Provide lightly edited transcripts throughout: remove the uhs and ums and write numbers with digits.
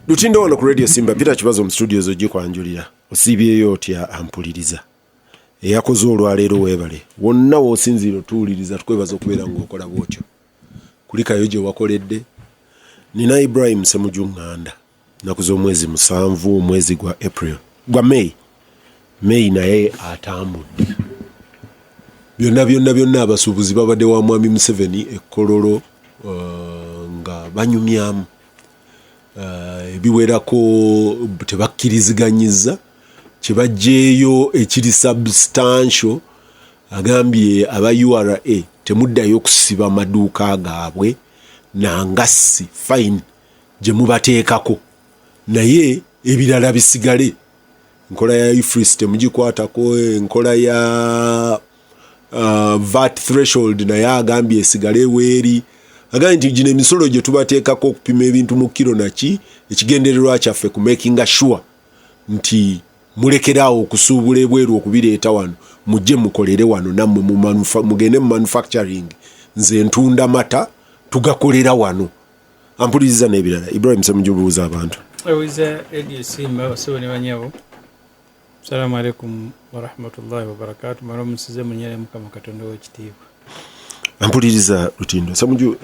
Lutindo wano ku Radio Simba. Peter Kibazo mu studios ogikwanjulira. Osiibyeyo otya ampuliriza? Eyakoze olwaleero weebale. Wonna w'osinziira otuwuliriza, tukwebaza okubeera ng'okola bw'otyo. Kulikayo gye wakoledde. Nina Ibrahim Semuju Nganda. Nnaku z'omwezi 7, omwezi gwa April, gwa May. May naye atambudde. Byonna byonna byonna abasuubuzi babadde wa Mwami Museveni e Kololo nga banyumyamu. Ebiwerako tebakkiriziganyizza, kye baggyeeyo ekiri substantial. Agambye aba URA temuddayo kusiba maduuka gaabwe nangassi fine gye mubateekako, naye ebirala bisigale. Enkola ya EFRIS temugikwatako, enkola ya VAT threshold naye agambye esigale weeri. Agambye nti gino emisolo gye tubateekako okupima ebintu mu kiro naki, ekigendererwa kyaffe ku makinga sure nti mulekeraawo okusuubula ebweru okubireeta wano, mujje mukolere wano nammwe, mugende mu manufacturing. Nze ntunda mata, tugakolera wano. Ampuliriza n'ebirala. Ibrahim Semuju, buuza abantu. Owiza Radio Simba, basebo ne banyabo, assalamu alaikum warahmatullahi wabarakatu. Mala omusize munyere Mukama Katonda w'ekitiibwa. Ampuliriza, Lutindo Semuju,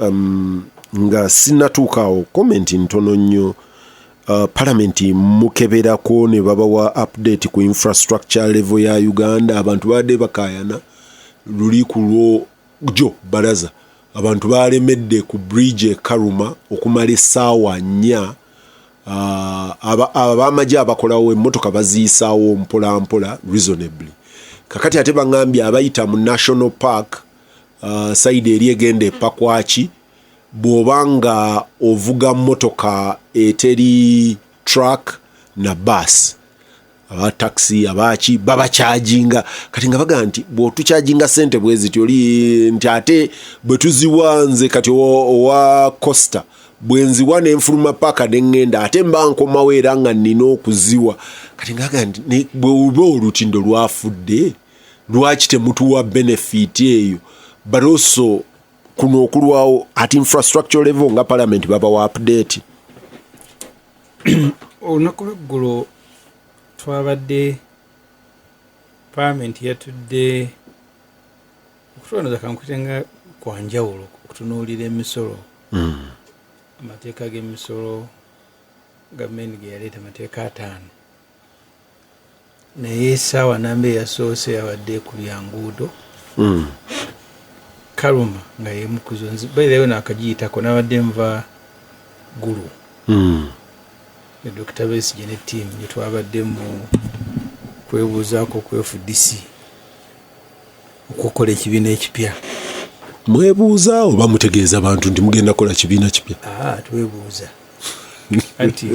nga sinatuukaawo, comment ntono nnyo. Palamenti mukeberako ne babawa update ku infrastructure level ya Uganda. Abantu babadde bakaayana luli ku lwo jo balaza, abantu balemedde ku bridge e Karuma okumala essaawa 4. Abamagye abakolawo emmotoka baziyisaawo mpola mpola, reasonably. Kakati ate baŋŋambye abayita mu national park, side eri egenda epakwaki, bw'oba nga ovuga mmotoka eteri truck na bus, aba taxi abaki babakyajinga. Kati nga bagamba nti bw'otukyajinga sente bwe ziti, oli nti ate bwe tuziwa, nze kati owa costa bwe nziwa nenfuluma paaka neŋŋenda, ate mba nkomawo era nga nnina okuziwa. Kati nga bagamba nti bwe uba olutindo lwafudde, lwaki temutuwa benefit eyo? But also kuno okulwawo at infrastructure level, nga parliament babawa update? Olunaku lweggulo twabadde palamenti, yatudde okutwanoza kankute nga kwanjawulo okutunuulira emisolo, amateeka g'emisolo gavumenti ge yaleeta, amateeka 50. Naye essaawa namba eyasoose yabadde ku byanguudo. Kaluma nga yemukuzo baireyo nakagiyitako, nabadde nva Gulu ne Dr Besigye ne ttiimu gye twabadde mu kwebuuzaako ku FDC okukola ekibiina ekipya. Mwebuuza oba mutegeeza abantu nti mugenda kukola kibiina kipya? Aa, twebuuza. Anti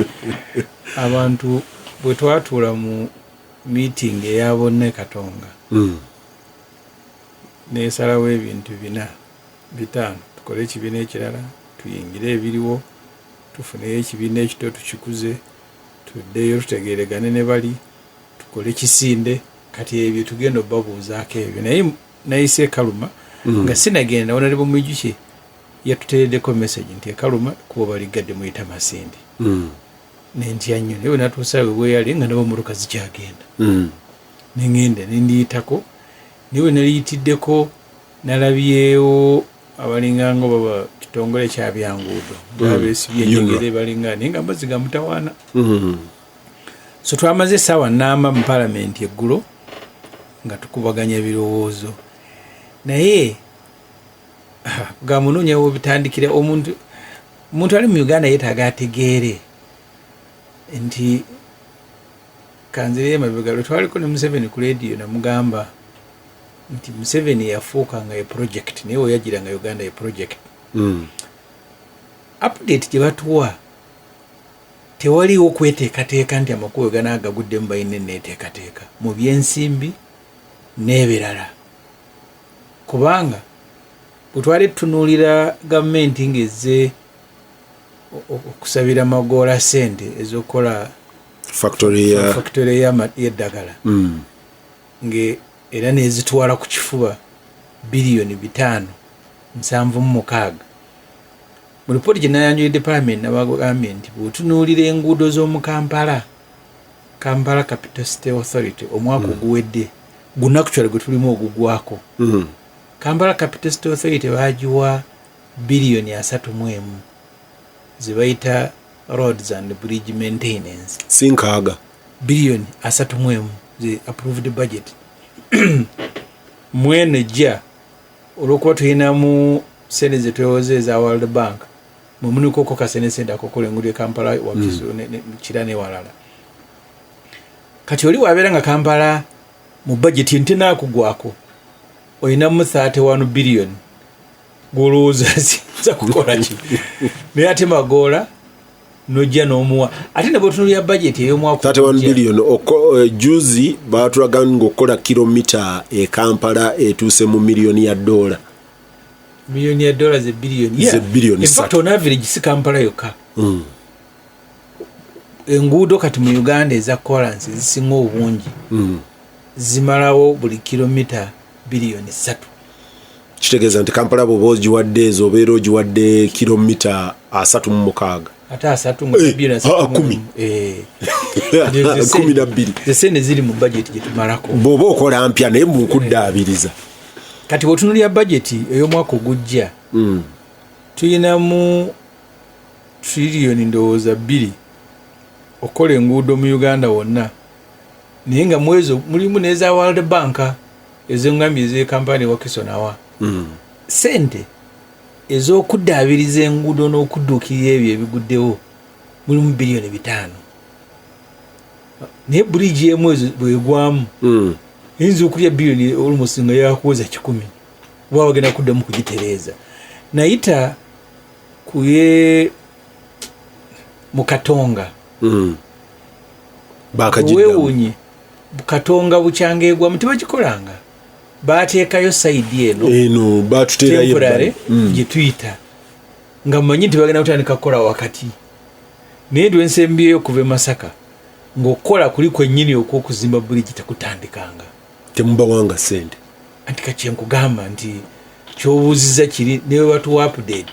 abantu bwe twatuula mu meeting eya bonna e Katonga, nesalawo ebintu bina, bitaano: tukole ekibiina ekirala, tuyingire ebiriwo, tufuneyo ekibiina ekito tukikuze, tuddeyo tutegeregane ne bali, tukole kisinde. Kati ebyo tugenda obabuuzaako ebyo. Naye nayise ekaluma nga sinagenda, honorable Mwijukye yatuteereddeko message nti ekaluma kuba baligadde muyita Masindi. Nentya nnyo, naye bwe natuusayo bweyali nga nabo motoka zikyagenda, neŋŋenda nendiyitako. Naye bwe naliyitiddeko, nalabyewo abalinganga baba kitongole kya byanguudo nga besibye enjegere, balinga naye nga amazzi ga mutawaana. So twamaze essaawa namba mu palamenti eggulo nga tukubaganya ebirowoozo, naye gamunoonya webitandikira. Omuntu ali mu Uganda yeetaaga ategeere nti kanzireyo emabega lwe twaliko ne Museveni ku lediyo, namugamba nti Museveni yafuuka nga ye project, naye weyagira nga Uganda ye project. Update gye batuwa, tewaliwo kweteekateeka nti amakubo ganaagaguddemu. Balina eneeteekateeka mu byensimbi n'ebirala, kubanga bwe twali tutunuulira gavumenti ng'ezze okusabira Magoola sente ez'okukola factory ya factory y'eddagala, nge era nezitwala ku kifuba 576 biliyoni. Mu lipooti gye nayanjulidde Parliament, nabagambye nti bw'otunuulira enguudo z'omu Kampala, Kampala Capital City Authority, omwaka oguwedde guno, actually gwe tulimu ogugwako, Kampala Capital City Authority bagiwa 31 biliyoni ze bayita roads and bridge maintenance. Si nkaaga? 31 biliyoni ze approved budget. Mweno ejja, olwokuba tulinamu sente zetwewoze eza World Bank, mwemunikoko kasente sente akokola enguudo e Kampala, Wakiso, Kira newalala. Kati oli wabeera nga Kampala mu budget ntenakugwako olinamu 31 billion, gwolowooza ziyinza kukola ki? Naye ate Magoola nojja n'omuwa, ate ne bwetunulira budget ey'omwaka 31 ogujja, billion. Juzi batulaga ngaokukola kilomita e Kampala etuuse mu miliyoni ya dola. Miliyoni ya dola ze biliyoni. Ze biliyoni In fact, ssatu. on average, si Kampala yokka, enguudo kati mu Uganda eza kolansi zisinga obungi zimalawo buli kilomita 3 biliyoni. Kitegeeza nti Kampala bwoba ogiwadde ezo, obeera ogiwadde kilomita 36. Ate asatu nga biliyoni asatu mu kumi. emu. 12. Ze sente ziri mu budget gyetumalako. Bw'oba okola mpya, naye munkuddaabiriza. Kati bwetunulira budget ey'omwaka ogujja, tuyinamu triliyoni ndowooza 2 okukola enguudo mu Uganda wonna, naye nga mwezo mulimu n'eza World Bank ezengambye ezekampani Wakiso nawa. Sente ez'okuddaabiriza enguudo n'okudduukirira ebyo ebiguddewo mulimu 5 biliyoni, naye bridge emu ezo bwegwamu eyinza okulya biliyoni almost nga yakuweza 100, oba bagenda kuddamu kugitereeza. Nayita kuye mu Katonga. Bakagiddamu. Weewuunye, Katonga bukyanga egwamu tebagikolanga, bateekayo side eno. Eno batuteerayo Temporary. ebbali. Gye tuyita nga mmanyi nti bagenda kutandika kukola wakati, naye lwensembyeyo okuva e Masaka ng'okukola kuli kwennyini okw'okuzimba bridge tekutandikanga. Temubawanga sente. Anti kakyenkugamba nti kyobuuziza kiri, newe batuwa update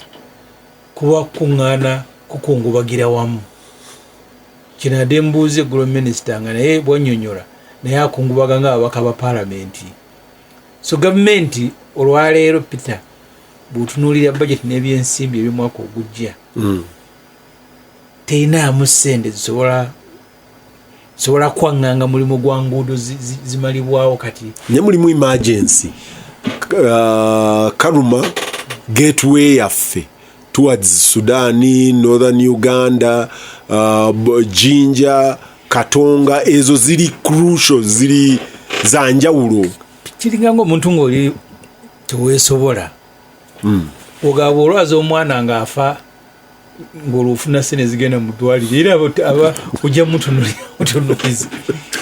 kuba kukuŋŋaana kukungubagira wamu. Kinadde mbuuza eggulo minisita nga naye bwannyonnyola, naye akungubaga nga ababaka ba paalamenti. So gavumenti olwaleero, Peter, bw'otunuulira budget n'ebyensimbi eby'omwaka ogujja, terinaamu ssente zisobola kwaŋŋanga mulimu gwa nguudo zimalibwawo kati. Naye mulimu emergency. Karuma gateway yaffe towards Sudan, northern Uganda, Jinja, Katonga, ezo ziri crucial, ziri za njawulo. Kiringa ngaomuntu ngaoli teweesobola, ogaba olwaza omwana ng'afa, ng'olwofuna sente zigenda mu ddwaliro, era aba ojja mutunuliza.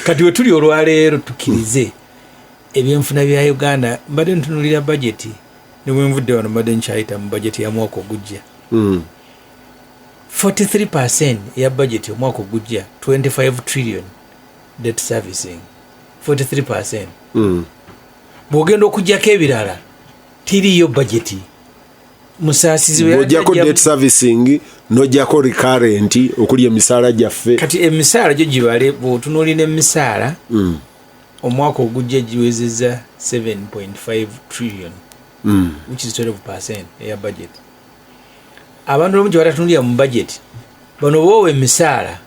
Kati we tuli olwaleero, tukkirize ebyenfuna bya Uganda. Mbadde ntunulira bajeti ne bwenvudde wano, mbadde nkyayita mu bajeti ya mwaka ogujja. 43 eya bajeti omwaka ogujja, 25 trillion debt servicing, 43. Bw'ogenda okugjako ebirala, tiriyo bajeti. Musaasizi bwe Bw'ojjako yajja- debt servicing, n'ojjako recurrent okuli emisaala gyaffe. Kati emisaala gyo gibale, bw'otunuulira emisaala omwaka ogujja giwezezza 7.5 trillion, which is 12 eya budget. Abantu abamu gye batatunulira mu budget, bano boowa emisaala,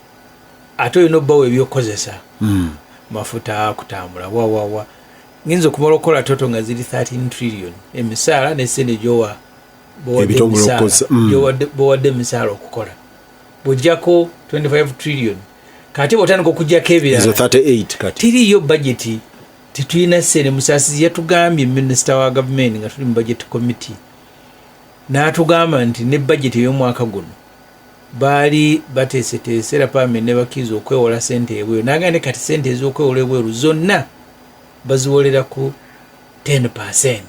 ate olina obbawa ebyokukozesa, mafuta, kutambula, wawawa. Ngenza okumala okukola total nga ziri 13 trillion, emisaala nesente gyowa bowadde Ebitongole emisaala, okukozesa, bowadde emisaala okukola, bw'ojjako 25 trillion, kati bw'otandika okugjako Ezo ebirala, 38 kati. Tiriyo budget, tetulina ssente. Musaasizi yatugambye, minisita wa gavumenti, nga tuli mu budget committee, n'atugamba nti ne budget ey'omwaka guno baali bateeseteese era parliament ne bakkiriza okwewola sente ebweru, nagamba ne kati sente ez'okwewola ebweru zonna baziwolera ku 10.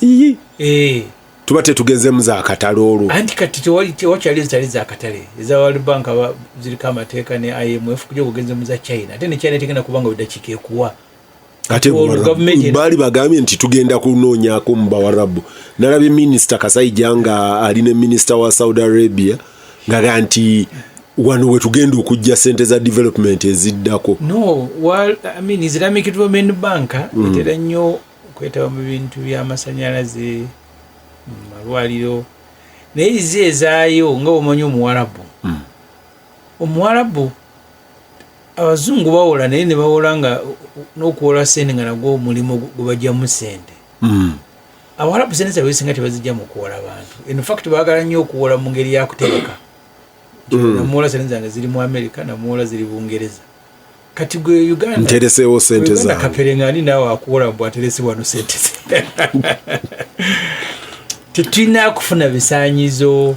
Iyi. Eh. Tuba tetugezemu za katale olwo. Anti kati tewakyali zitali zakatale. Eza World Bank ziriko amateeka ne IMF, kuja kugenze mu za China, ate ne China tegenda kubanga bwe dakiika ekuwa. Ate baali bagambye nti tugenda kunoonyako mu Bawarabu. Nalabye Minisita Kasaija nga ali ne minisita wa Saudi Arabia ngaga nti wano wetugenda okujja sente za development eziddako. No, well, I mean, Islamic Development Bank etera nnyo okwetaba mu bintu by'amasanyalaze, mu malwaliro, naye izi ezaayo nga bwomanyi Omuwarabu, Omuwarabu, abazungu bawola, naye ne bawola nga n'okuwola sente nga nagwo omulimu gwe sente. Abawarabu sente zaabwe singa tebazijja mu kuwola bantu. In fact, baagala nnyo okuwola mu ngeri yakutereka. Namuwola sente zange ziri mu America, namuwola ziri Bungereza. Kati gwe Uganda ntereseewo sente zange. Kapere nga ani naawe akuwola bwaterese wano sente ze? Tetulina kufuna bisaanyizo.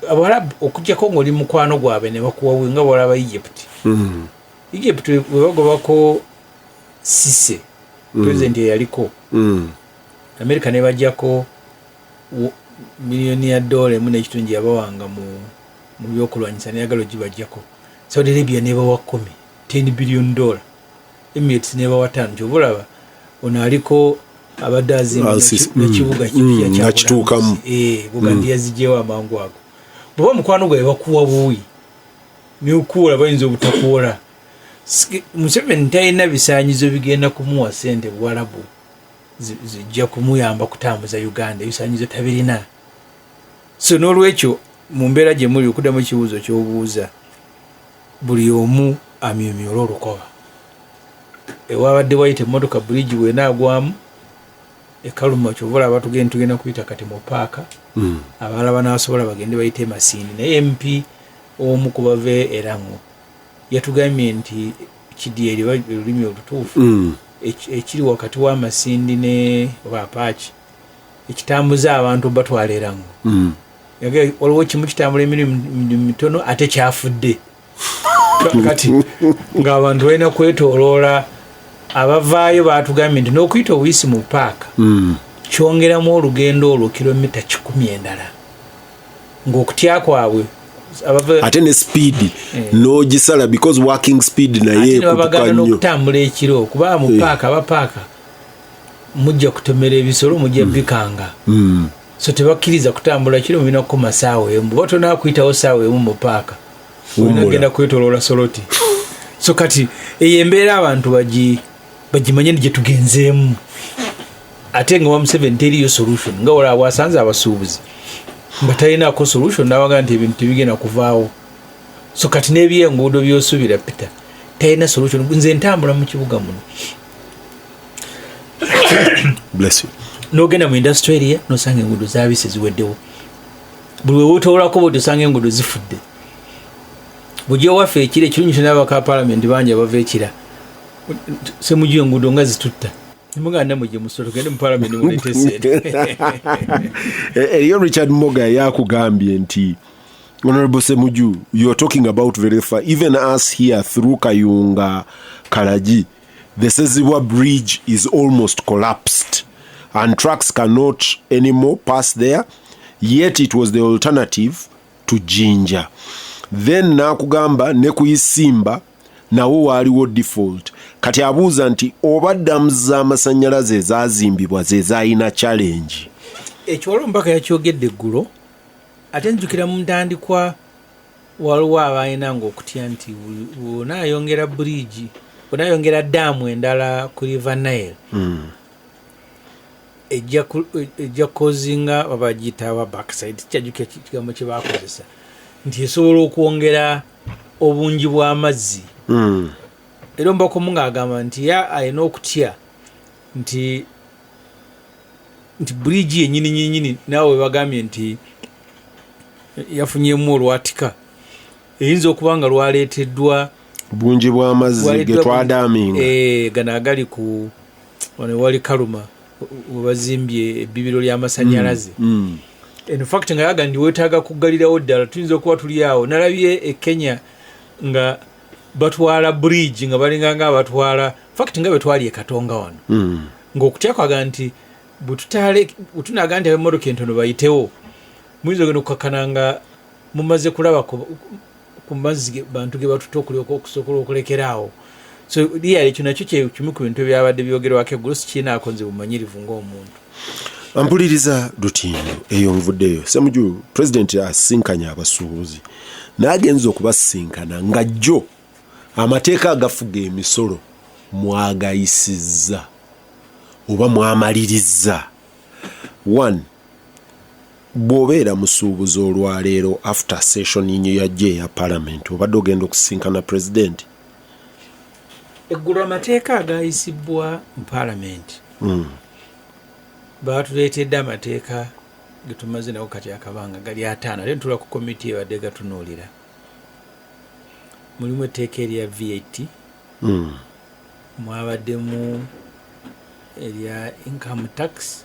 Abawarabu, okugjako ngaoli mukwano gwabwe ne bakuwa, nga bolaba Egypt. Egypt bwe bagobako Sise, president eyaliko, America ne bajjako miliyoni ya dola 1.5 yabawanga mu byokulwanyisa, neyagala ogibajjako. Saudi Arabia nebawa 10, $10 billion. Emirates nebawa 5. Kyova olaba ono aliko abadde azimba nekibuga kipya. Nakituukamu. Bugandi yazigyewo amangu ago. Bweba mukwano gwabe bakuwa buwi, nekuwola bayinza obutakuwola. Museveni talina bisanyizo bigenda kumuwa sente Buwalabu zijja kumuyamba kutambuza Uganda. Ebisanyizo tabirina. So n'olwekyo mu mbeera gye muli, okuddamu ekibuuzo ky'obuuza, buli omu amyumyula olukoba ewabadde wayita emmotoka. Bridge bwenaagwamu ekaluma, kyova olaba tugenda kuyita kati mu paaka. Abalala banasobola bagende bayite emasindi. Naye MP omu ku bava Erango yatugambye nti Kidyeri, olulimi olutuufu, ekiri wakati w'Amasindi ne oba Apaaki, ekitambuza abantu batwala Erango, waliwo kimu kitambula emirimu mitono ate kyafudde. Kati ng'abantu balina kwetoloola. Abavaayo batugambye nti n'okuyita obuyisi mu paaka kyongeramu olugendo olwo kilomita 100 endala, ng'okutya kwabwe ate ne speed n'ogisala because working speed naye ekutuka nnyo. N'okutambula ekiro, kuba mu paaka, aba paaka mujja kutomera ebisolo, mujja bikanga. So tebakkiriza kutambula kiro, mulina kukoma saawa 1. Oba tonakuyitawo saawa 1 mu paaka, olina genda kwetoloola Soroti. So kati eyo embeera abantu bagimanye gye tugenzeemu. Ate nga wa Museveni teriyo solution, nga wala bwasanze abasuubuzi nga talinako solution, nabaga nti ebintu tebigenda kuvaawo. So kati n'ebyenguudo byosuubira, Peter, talina solution. Nze ntambula mu kibuga muno, n'ogenda mu industrial area nosanga enguudo zabise, ziweddewo. Buli wewetoolako bwe tosanga enguudo zifudde. Bujja waffe ekiro, ekirungi tunabaka palamenti bangi abava ekira. Semuju, enguudo nga zitutta. Muganda mujje musolo, tugende mu palamenti muleete sente. Eriyo Richard Moga yakugambye nti, "Honorable Semuju, you're talking about very far. Even us here through Kayunga, Kalagi, the Sezibwa bridge is almost collapsed and trucks cannot anymore pass there, yet it was the alternative to Jinja." Then n'akugamba ne ku Isimba nawo waaliwo default. Kati abuuza nti oba ddamu z'amasannyalaze ezaazimbibwa ze zaalina challenge. Ekyo waliwo omubaka yakyogedde eggulo. Ate nzijukira mu ntandikwa waliwo abalina nga okutya nti bw'onaayongera bridge, bw'onaayongera daamu endala ku River Nile, ejja kozinga babagiyita aba backside, kyajjukira kigambo kye bakozesa, nti esobola okwongera obungi bw'amazzi. Era omubaka omu ng'agamba nti ye alina okutya nti bridge yenyini nyinyini naawe webagambye nti yafunyemu olwatika, eyinza okuba nga lwaleeteddwa bungi bw'amazzi ge twadaaminga. Eh, gano agali ku wano wali Kaluma webazimbye ebbibiro ly'amasanyalaze. In fact, nga yaga ndi weetaaga kuggalirawo ddala, tuyinza okuba tuli awo. Nalabye e Kenya nga batwala bridge nga balinga nga abatwala fact nga betwali e Katonga wano, ng'okutya kwaga nti bwe tunaga nti ab'emmotoka entono bayitewo, muyinza ogenda okukakkana nga mumaze kulaba ku mazzi bantu ge batutte okulyoka okusobola okulekeraawo. So really ekyo nakyo kyekimu ku bintu ebyabadde byogerwako eggulo. Sikiinaako nze bumanyirivu ng'omuntu. Ampuliriza Lutindo, eyo nvuddeyo. Semuju, pulezidenti asinkanye abasuubuzi, n'agenza okubasinkana nga jjo amateeka agafuga emisolo mwagayisizza oba mwamalirizza. One, bw'obeera musuubuzi olwaleero after session yajja eya parliament, obadde ogenda okusinkana pulezidenti? Eggulo amateeka agayisibwa mu paalamenti, batuleetedde amateeka getumaze nago kati akabanga gali 50, ate ntula ku komiti ebadde gatunuulira. Mulimu etteeka erya VAT, mwabaddemu erya income tax,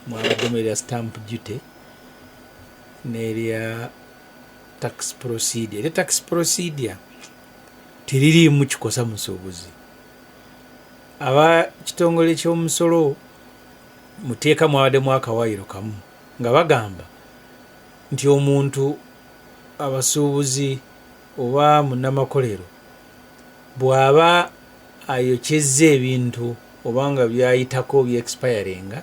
mwabaddemu erya stamp duty n'erya tax procedure. Erya tax procedure teririimu kikosa musuubuzi. Aba kitongole ky'omusolo muteeka mwabaddemu akawaayiro kamu nga bagamba nti omuntu, abasuubuzi oba munnamakolero bw'aba ayokyezza ebintu oba nga byayitako byexpiringa,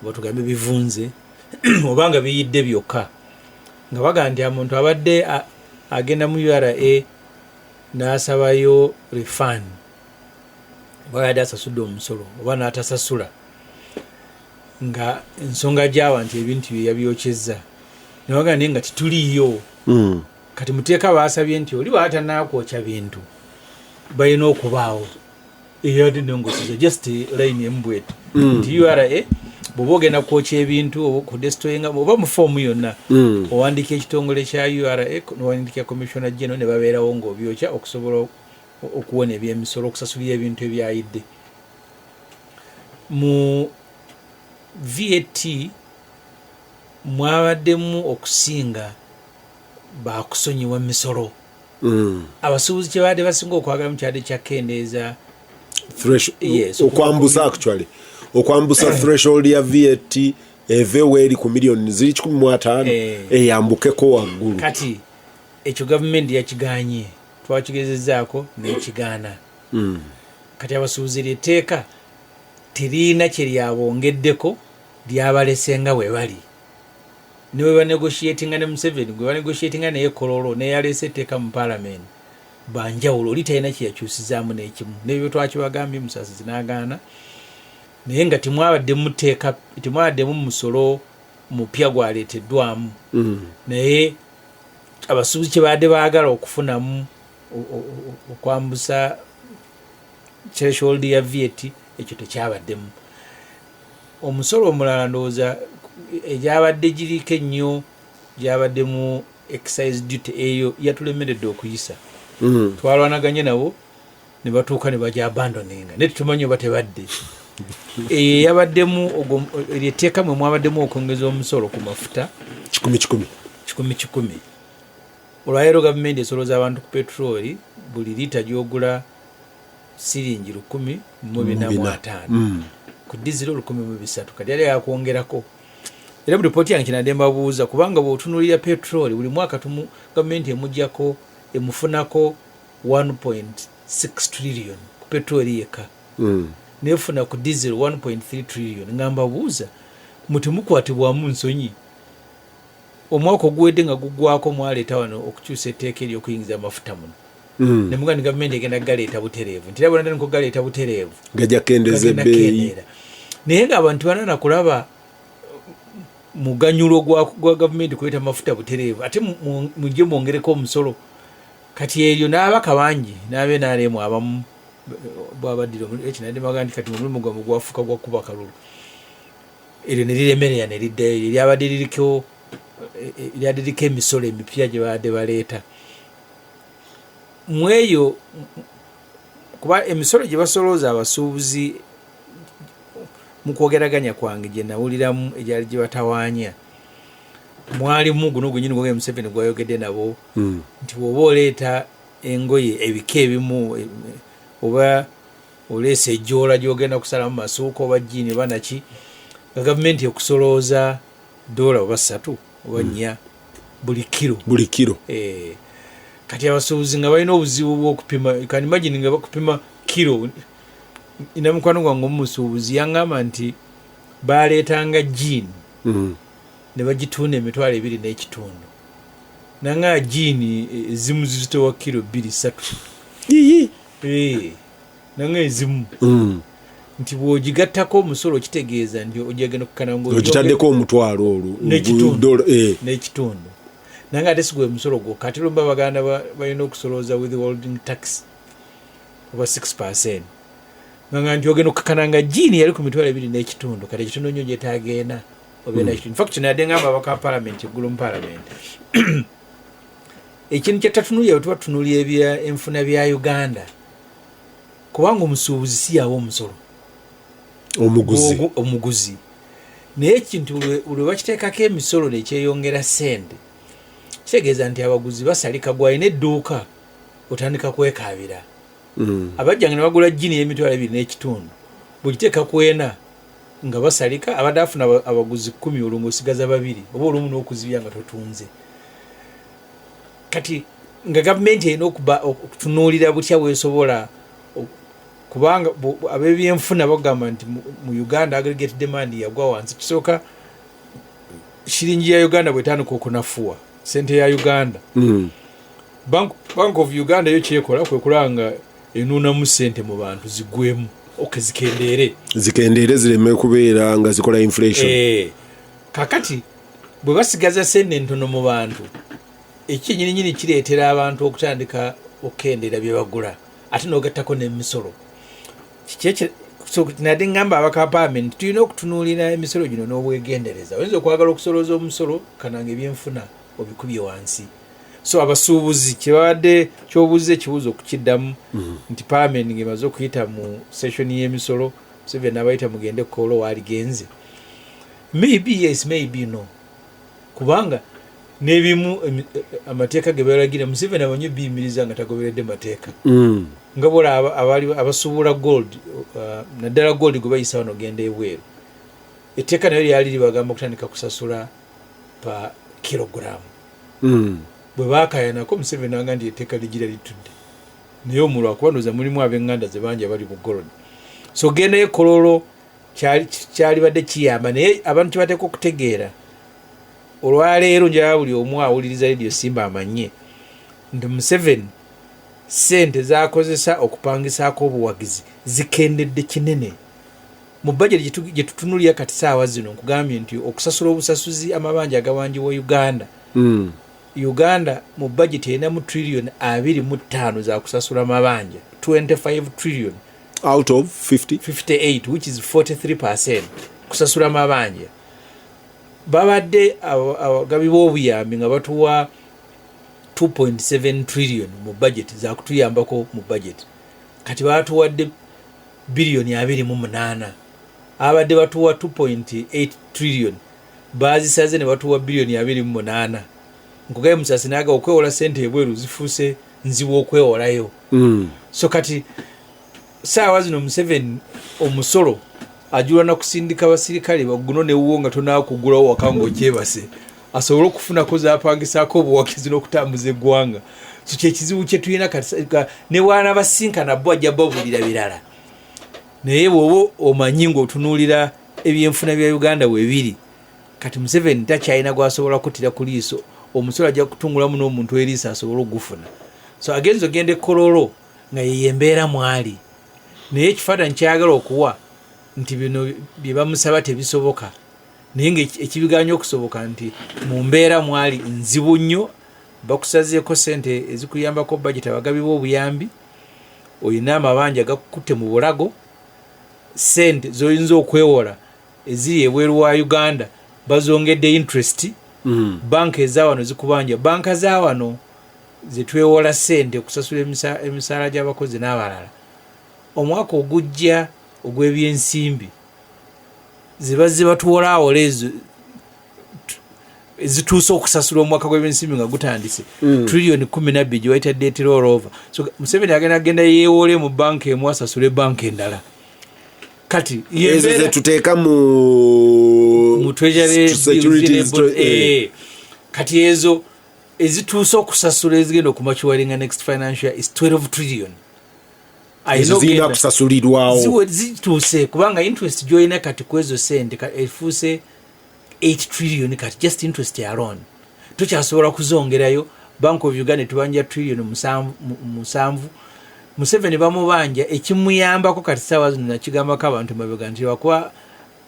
oba tugambe bivunze oba nga biyidde byokka, nga bagamba nti omuntu abadde agenda mu URA n'asabayo refund, oba yadde asasudde omusolo oba n'atasasula, nga ensonga gyawa nti ebintu bye yabyokyezza, nebagaa naye nga tituliiyo. Kati muteeka basabye nti oli bwaba tanakwokya bintu balina okubaawo eyadde nengosiza just line emu bweti, nti URA bw'oba ogenda kwokya ebintu oba kudestroyinga oba mu foomu yonna, owandiika ekitongole kya URA nowandika commissioner general ne babeerawo ng'obyokya okusobola okuwona ebyemisolo, okusasulira ebintu ebyayidde. Mu VAT mwabaddemu okusinga bakusonyiwa misolo. Abasuubuzi kye baadde basinga okwagalamu kyadde kyakendeeza Yes, okwambusa, actually okwambusa threshold ya VAT eve weeri ku miliyoni ziri 150 eyambukeko waggulu. Kati ekyo gavumenti yakiganye, twakigezezaako nekigaana. Kati abasuubuzi lyeteeka teriina kyeryabongeddeko, lyabalese nga bwe bali. Ne bwe banegotiatinga ne Museveni, gwe banegotiatinga naye Kololo neyaleese etteeka mu parliament banjawulo, oli talina kyeyakyusizaamu n'ekimu. Nebyo twakibagambye, Musasizi n'agaana, naye nga temwabaddemu teeka, temwabaddemu musolo mupya gwaleeteddwamu. Naye abasuubuzi kye baadde baagala okufunamu okwambusa threshold ya VAT, ekyo tekyabaddemu. Omusolo omulala ndowooza egyabadde giriko ennyo gyabadde mu excise duty, eyo yatulemeredde okuyisa. Twalwanaganye nabo ne batuuka ne bagyabandoninga, naye tetumanyi oba tebadde eyo eyabaddemu eryo etteeka mwe mwabaddemu okwongeza omusolo ku mafuta. Kikumi kikumi. Kikumi kikumi. Olwaleero gavumenti esolooza abantu ku petroli, buli liita gyogula siringi 1450, ku diziro 1300. Kati yali yakwongerako. Era mu ripooti yange kinadde mbabuuza, kubanga bw'otunuulira petroli buli mwaka gavumenti emugyako, emufunako 1.6 trillion ku petroli yekka, nefuna ku diesel 1.3 trillion, nga mbabuuza mutemukwatibwamu nsonyi? Omwaka oguwedde nga guggwako mwaleeta wano okukyusa etteeka eryokuyingiza amafuta muno, nemugaa nti gavumenti egenda galeeta butereevu, nti era bwenatandika okugaleeta butereevu gajja kukendeza gagenda ebbeeyi. Kukendeera, naye ng'abantu banana kulaba muganyulo gwa gavumenti kuleeta mafuta butereevu, ate mujje mwongereko omusolo. Kati eryo n'abaka bangi n'abe NRM abamu bwabaddira ekinademaga nti kati omulimu gwammwe gwafuuka gwa kuba kalulu. Eryo ne liremerera ne liddayo. Eryo lyabadde liriko lyadde liriko emisolo emipya gye babadde baleeta mu eyo, kuba emisolo gye basolooza abasuubuzi, mu kwogeraganya kwange gye nawuliramu egyali gye batawaanya, mwalimu guno gwenyini gwogera Museveni gwayogedde nabo, nti bw'oba oleeta engoye ebika ebimu, oba oleesa ejjoola gy'ogenda kusalamu masuuka oba jjiini oba naki, nga gavumenti ekusolooza dola oba 3 oba 4 buli kiro. Buli kiro. Eh, Kati abasuubuzi nga balina obuzibu bw'okupima. You can imagine nga bakupima kiro. Ina mukwano gwange omusuubuzi yaŋŋamba nti baleetanga jean ne bagitunda 2500, nanga jean ezimu zizitowa kiro 2-3. Yiyi. Eh, nanga ezimu nti bw'ogigattako omusolo kitegeeza nti ojagenda okukana ogitaddeko omutwalo olwo N'ekitundu. Dola. N'ekitundu, nange ate sigwe musolo gwokka. Ate lumba baganda balina okusolooza withholding tax oba 6, nganga nti ogenda okukakana nga jean yali ku 2500, kati ekitundu nnyo gyetaaga ena oba ena kitundu. Infact nadde ngamba abaka parliament eggulo mu parliament, ekintu kyetatunulira bwe tuba tutunulira ebya enfuna bya Uganda, kubanga omusuubuzi si yawa omusolo. Omuguzi. Omuguzi. Naye ekintu lwe bakiteekako emisolo nekyeyongera sente, kitegeeza nti abaguzi basalika. Gwalina edduuka otandika kwekaabira. Abajjanga ne bagula jean y'2500, bwegiteeka ku ena nga basalika. Abadde afuna abaguzi 10, olwo ngaosigaza babiri oba olumu n'okuzibya nga totunze. Kati nga gavumenti erina okutunuulira butya bwesobola kubanga ab'ebyenfuna bagamba nti mu Uganda aggregate demand yagwa wansi. Kisooka shiringi ya Uganda bwetandika okunafuwa, sente ya Uganda, Bank of Uganda yo kyekola kwe kulaba nga enuunamu sente mu bantu zigwemu, ok, zikendeere. Zikendeere zireme kubeera nga zikola inflation. Eh, kakati bwe basigaza sente ntono mu bantu, ekyenyininyini kireetera abantu okutandika okukendeera bye bagula, ate n'ogattako n'emisolo. So nadde ngamba abaka parliament tulina okutunuulira emisolo gino n'obwegendereza. Oyinza okwagala okusolooza omusolo kananga ebyenfuna obikubye wansi. So abasuubuzi kyebabadde kyobuuza ekibuuzo okukiddamu nti parliament ng'emaze okuyita mu session y'emisolo, Museveni n'abayita mugende Kololo, waaligenze? Maybe yes, maybe no, kubanga n'ebimu amateeka ge balagira Museveni amanyi biyimiriza nga tagoberedde mateeka. Nga bola abali abasuubula gold, naddala gold gwe bayisa wano genda ebweru, etteeka nayo lyali libagamba okutandika kusasula pa kilogram. Bwe bakayanako Museveni anga nti etteeka ligira litudde, naye omulwa kuba ndowooza mulimu ab'eŋŋanda ze bangi abali mu gold. So gendayo Kololo kyalibadde kiyamba, naye abantu kyebateeka okutegeera olwaleero, njagala buli omu awuliriza Radio Simba amanye nti Museveni sente zakozesa okupangisaako obuwagizi zikendedde kinene mu bajeti gye tutunulira kati saawa zino. Nkugambye nti okusasula obusasuzi amabanja agabanjibwa Uganda, Uganda mu bajeti erinamu trillion 25 za kusasula mabanja, 25 trillion. Out of 50? 58, which is 43% kusasula mabanja. Babadde abagabi b'obuyambi nga batuwa 2.7 trillion mu budget zakutuyambako mu budget. Kati batuwadde biliyoni 28. Abadde batuwa 2.8 trillion, bazisaze ne batuwa biliyoni 28. Nkugaye Musasi naga okwewola sente ebweru zifuuse nzibu okwewolayo. So kati saawa zino Museveni omusolo ajula na kusindika basirikale baguno newuwo nga tonakugulawo waka ngaokyebase, asobole okufunako zapangisaako obuwagizi n'okutambuza eggwanga. So kyekizibu kyetulina kati. Ne bwana basinkana bo ajja babulira birala, naye bw'oba omanyi ng'otunuulira ebyenfuna bya Uganda webiri kati, Museveni takyalina gwasobola kuttira ku liiso. Omusolo ajja kutungulamu n'omuntu eriiso asobole okugufuna. So agenza ogenda ekololo nga yeyo embeera mwali, naye ekifaananyi kyayagala okuwa nti bino bye bamusaba tebisoboka, naye nga ekibiganya okusoboka nti mu mbeera mwali nzibu nnyo. Bakusazeeko sente ezikuyambako budget, abagabi b'obuyambi, olina amabanja gakukutte mu bulago, sente zoyinza okwewola eziri ebweru wa Uganda bazongedde interest. Banka ezawano zikubanja, banka zawano zetwewola sente okusasula emisaala gy'abakozi n'abalala. Omwaka ogujja ogw'ebyensimbi ziba zibatuwolaawola ezo ezituuse okusasula omwaka gw'ebyensimbi nga gutandise, trillion 12 gye bayita debt rollover. So Museveni agenda agenda yeewole mu banka emu asasule banka endala. Kati ezo zetuteeka mu mu treasury securities bills, kati ezo. Ezituuse okusasula, ezigenda okumaturinga next financial year is 12 trillion. Ezo zirina kusasulirwawo. Zituuse, kubanga interest gyolina kati ku ezo sente efuuse 8 trillion kati, just interest alone. Tokyasobola kuzongerayo. Bank of Uganda etubanja trillion 7. Museveni bamubanja. Ekimuyambako kati saawa zino, nakigambako abantu mabega nti wakuba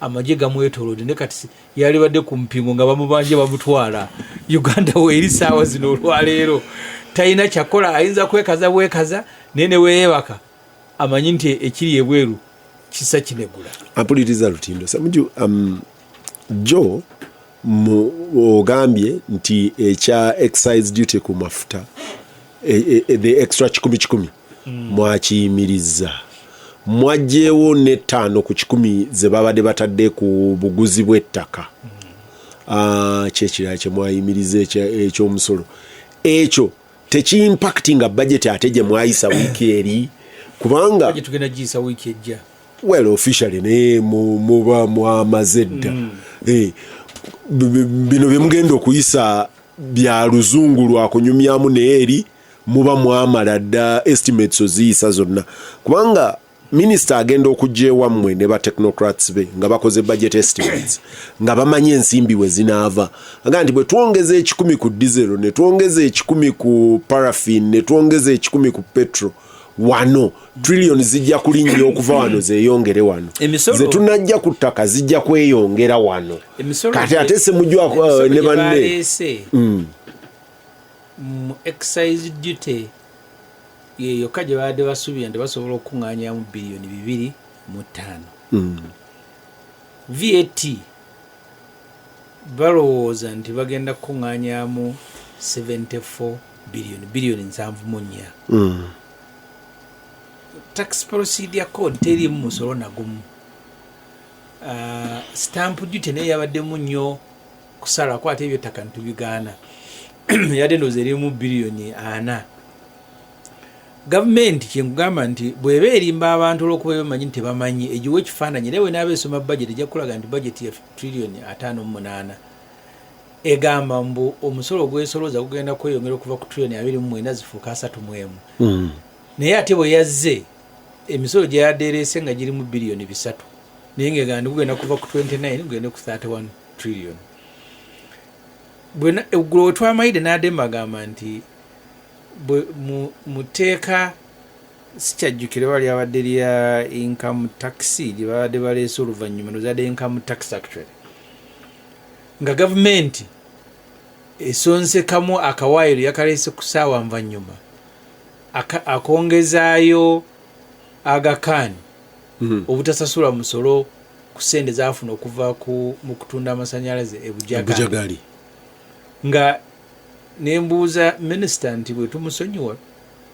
amagye gamwetolodde, ne kati yalibadde ku mpingo nga bamubanja bamutwala. Uganda weeri saawa zino olwaleero talina kyakola, ayinza kwekaza bwekaza, naye neweeyebaka amanyi nti ekiri ebweru kisa kinegula. Ampuliriza Lutindo Samuju, jo ogambye nti ekya excise duty ku mafuta, the extra 100 mwakiyimiriza, mwagyewo ne 5% ze babadde batadde ku buguzi bw'ettaka. Ah, kyekirala kyemwayimiriza ekyomusolo ekyo tekiimpactinga budget ate gye mwayisa wiiki eri? Kubanga Budget tugenda giyisa wiiki ejja. Well, officially, naye muba mwamaze dda. Eh, bino byemugenda okuyisa bya luzungu lwakunyumyamu, naye eri muba mwamala dda estimates oziyisa zonna, kubanga minisita agenda okujja ewammwe ne ba technocrats be nga bakoze budget estimates, nga bamanyi ensimbi we zinaava. Aga nti bwe twongeza 100 ku diesel, ne twongeza 100 ku paraffin, ne twongeza 100 ku petrol, wano trillion zijja kulinnya okuva wano zeeyongere wano, ze tunajja ku ttaka zijja kweyongera wano. Kati ate Semujju emisolo ne gye banne baleese mu excise duty ye yokka gye babadde basuubira nti basobola okukuŋŋaanyamu biliyoni 25. VAT balowooza nti bagenda kukuŋŋaanyamu 74 biliyoni, biliyoni 74. Tax Procedure Code teriimu musolo nagumu. Stamp duty naye yabaddemu nnyo kusalako, ate ebyettaka ntitubigaana, yadde ndowooza erimu biliyoni 40. Gavumenti, kyenkugamba nti bw'eba erimba abantu olwokuba bamanyi nti tebamanyi, egiwa ekifaananyi. Naye bwenaaba esoma budget, ejja kulaga nti budget ya triliyoni 58 egamba mbu omusolo ogwesolooza gugenda kweyongera okuva ku triliyoni 29 zifuuka 31. Naye ate bwe yazze, emisolo gyeyadde ereese nga girimu biliyoni 3, naye ngaegamba nti gugenda kuva ku 29 gugende ku 31 trillion. Eggulo we twamayidde n'adde mbagamba nti mu tteeka, sikyajjukira oba lyabadde lya income tax lye babadde baleese oluvannyuma, nozadde income tax actually, nga gavumenti esonsekamu akawaayiro, yakaleese ku ssaawa nvannyuma, akongezaayo Aga Khan obutasasula musolo ku sente zafuna okuva mu kutunda amasanyalaze e Bujagali. Bujagali. Nga nembuuza minisita nti bwe tumusonyiwa,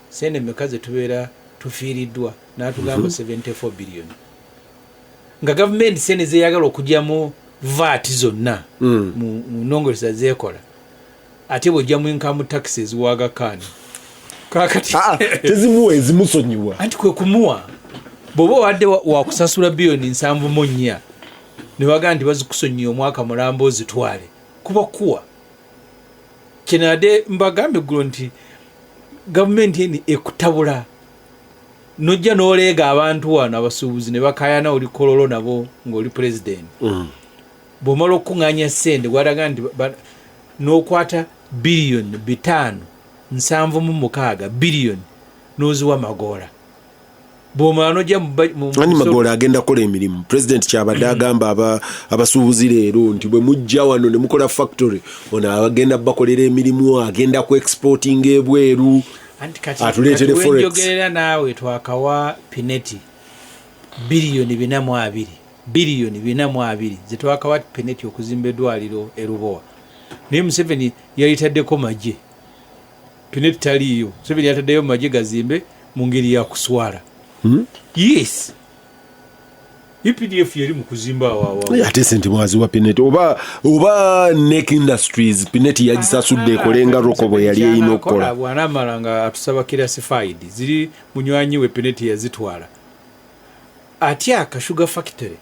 sente meka ze tubeera tufiiriddwa? N'atugamba 74 billion, nga gavumenti sente zeyagala okugyamu VAT zonna mu nongolesa zekola, ate bwojja mu income tax eziwa Aga Khan kakati Ah, tezimuwa, ezimusonyiwa. Anti kwe kumuwa, bw'oba owadde wakusasula biliyoni 74, ne bagamba nti bazikusonyiye omwaka mulamba ozitwale, kuba kuwa. Kyenadde mbagamba eggulo nti gavumenti eni ekutabula, nojja n'oleega abantu wano abasuubuzi ne bakayana, oli Kololo nabo ng'oli pulezidenti. Bw'omala okukuŋŋaanya ssente, gwalaga nti n'okwata biliyoni 576 biliyoni n'oziwa Magoola, bw'omala nojja Ani Magoola agenda kukola emirimu? President kyabadde agamba abasuubuzi leero nti bwe mujja wano ne mukola factory, ono agenda bakolera emirimu, agenda ku exporting ebweru. Anti kati Atuleetere kati forex. Wenjogerera naawe twakawa Pinetti biliyoni 420, biliyoni 420 zetwakawa Pinetti okuzimba eddwaliro e Lubowa, naye Museveni yalitaddeko magye. Pinetti taliiyo, Museveni yataddeyo magye gazimbe mu ngeri ya kuswala. Yes, UPDF yeri mu kuzimba awo awo. Ate sente mwaziwa Pinetti oba Nek Industries? Pinetti yagisasudde ekole nga Roko bwe yali erina okukola. Bwanamala nga atusaba classified ziri munywanyi we Pinetti yazitwala. Ate aka sugar factory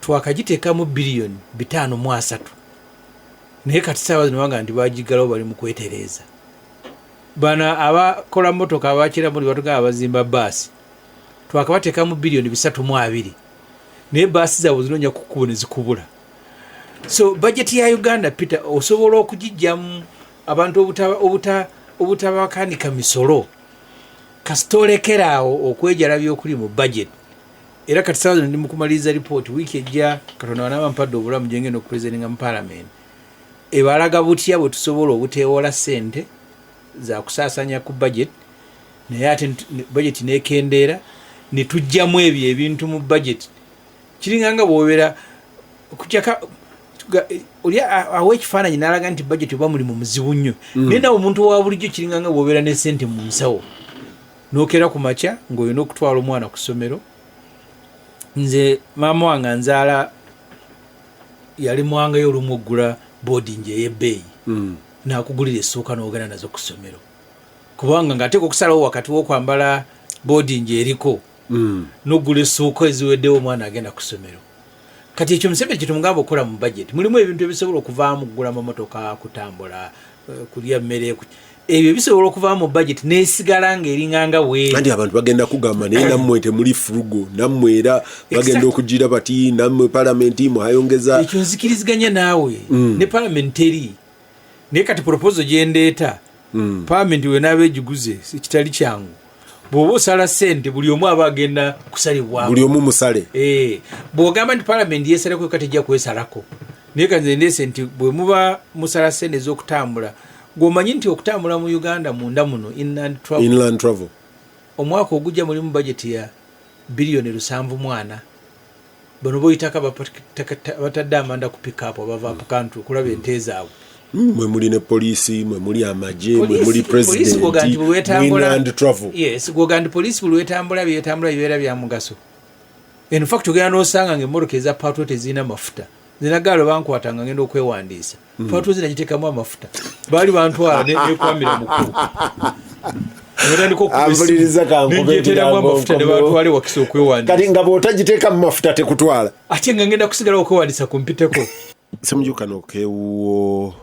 twakagiteekamu biliyoni 530. Naye kati saawa zino banga nti bagiggalawo, bali mu kwetereeza. Bano abakola motoka abakiramu batugamba bazimba baasi, twakabateekamu biliyoni 320, naye baasi zaabwe zinoonya ku kkubo ne zikubula. So budget ya Uganda, Peter, osobola okugijjamu abantu obutabakanika misolo kasita olekeraawo okwejalabya okuli mu budget. Era kati sawa zino ndi mukumaliriza ripooti. Wiiki ejja, Katonda wanaaba mpadde obulamu, gyengenda okupresentinga mu parliament, ebalaga butya bwe tusobola obuteewola ssente zakusaasanya ku budget, naye ate budget nekendeera ne tujjamu ebyo ebintu mu budget. Kiringanga bwobeera kujjaka oli awa ekifaananyi n'alaga nti budget oba mulimu muzibu nnyo, naye nawe omuntu wa bulijjo kiringanga bwobeera ne sente mu nsawo, nokeera ku makya ng'olina okutwala omwana ku ssomero. Nze maama wange anzaala yali mwangayo olumu okugula boarding ey'ebbeeyi, nakugulira essuuka n'ogenda nazo ku ssomero, kubanga ng'ateeka okusalawo wakati w'okwambala boarding eriko n'okugula essuuka eziweddewo omwana agenda ku ssomero. Kati ekyo Museveni kyetumugamba okukola mu budget. Mulimu ebintu ebisobola okuvaamu, kugula amamotoka, kutambula, kulya mmere, ebyo bisobola okuvaamu mu budget nesigala ng'eringanga bweri. Anti abantu bagenda kugamba, naye nammwe temuli frugal, nammwe era bagenda okugira bati nammwe palamenti mwayongeza. Ekyo nzikiriziganya naawe, ne parliament teri. Naye kati proposal gyendeeta, parliament wenaaba egiguze, kitali kyangu, bw'oba osala sente buli omu aba agenda kusalibwako. Buli omu musale. Eh, bw'ogamba nti parliament yesalako yokka, tejja kwesalako. Naye kanze ndeese nti bwe muba musala sente ez'okutambula, gw'omanyi nti okutambula mu Uganda munda muno, inland travel, inland travel, omwaka ogujja mulimu budget ya biliyoni 74. Bano boyitako abatadde amanda ku pickup abava up country okulaba ente zaabwe. Mwe muli ne poliisi, mwe muli amagye, mwe muli Poliisi gwoga nti buli president, lwetambula inland travel. Yes, gwoga nti poliisi buli lwetambula, byetambula bibeera bya mugaso. In fact ogenda n'osanga nga emmotoka eza patrol tezirina mafuta. Nze nagaalo bankwata nga ngenda okwewandiisa, patrol zinagiteekamu amafuta, baali bantwala nekwamira mukulu. Ampuliriza kankube Nenjeteeramu ekigambo amafuta ne nkomewo. bantwala ewakisa okwewandiisa. Kati nga bw'otagiteeka mu mafuta tekutwala. Ate nga ngenda kusigala okwewandiisa kumpiteko. Semuju kano kewuwo,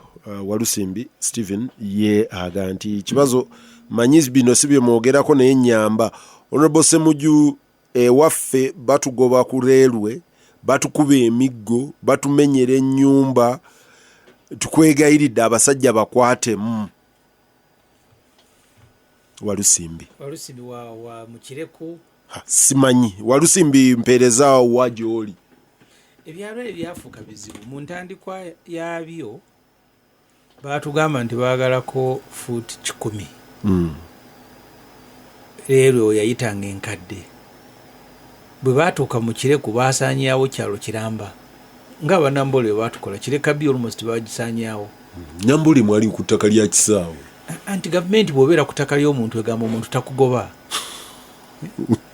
Walusimbi Stephen ye aga nti kibazo manyi bino si bye mwogerako, naye nyamba Honorable Semuju, ewaffe batugoba ku railway, batukuba emiggo, batumenyera ennyumba, tukwegayiridde abasajja bakwatemu. Walusimbi. Walusimbi wa Mukireku? Ha, simanyi. Walusimbi, mpeereza wa gy'oli. Ebyalo ebyo byafuuka bizibu. Mu ntandikwa yaabyo baatugamba nti baagalako fuuti 100. Leero oyo yayitanga enkadde. Bwe baatuuka mu Kireku baasaanyaawo kyalo kiramba, ng'abanambole bwe baatukola Kireka B, almost bagisaanyaawo. Nambuli mwali ku ttaka lya kisaawe. Anti gavumenti bw'obeera ku ttaka ly'omuntu egamba omuntu takugoba.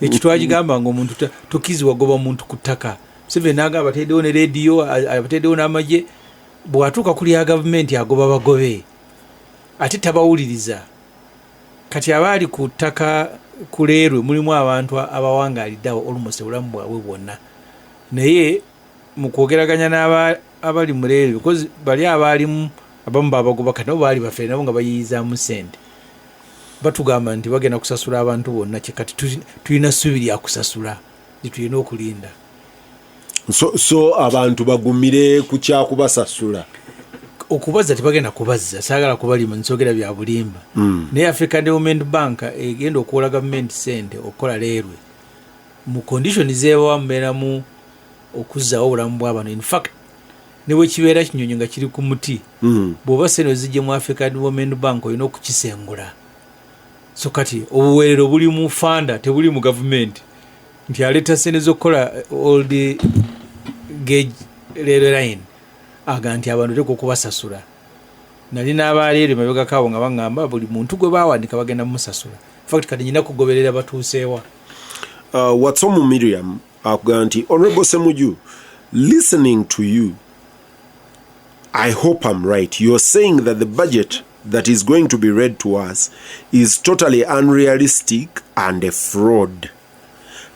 Ekyo twagigamba nga omuntu tokkirizibwa goba muntu ku ttaka. Museveni n'agamba abateddewo ne rediyo, abateddewo n'amagye. Bw'atuuka ku lya gavumenti agoba bagobe, ate tabawuliriza. Kati abaali ku ttaka ku leerwe mulimu abantu abawangaalidde awo almost obulamu bwabwe bwonna, naye mu kwogeraganya n'aba abali mu leerwe, because bali abaalimu abamu babagoba, kati nabo baali bafere, nabo nga bayiyizaamu sente, batugamba nti bagenda kusasula abantu bonna. Kati tulina ssuubi lya kusasula, lyetulina okulinda. So abantu bagumire ku kyakubasasula. Okubazza tebagenda kubazza, saagala kubalima, nsogera bya bulimba. Naye African Development Bank egenda okuwola gavumenti sente okukola leerwe, mu condition zeebawa mubeeramu okuzzaawo obulamu bw'abano. In fact ne bwe kibeera kinyonyi nga kiri ku muti, bw'oba sente ozijje mu African Development Bank olina okukisengula. So kati obuweerero buli mu funder, tebuli mu gavumenti nti aleeta sente z'okukola old gauge railway line, aga nti abantu teeka okubasasula. Nali n'abaleero mabegako abo nga baŋŋamba buli muntu gwe baawandika bagenda mumusasula. Infact kati nyina kugoberera batuuseewa. Watsomu Miriam akugamba nti Honorable Semuju, listening to you, I hope I'm right, you're saying that the budget that is going to be read to us is totally unrealistic and a fraud.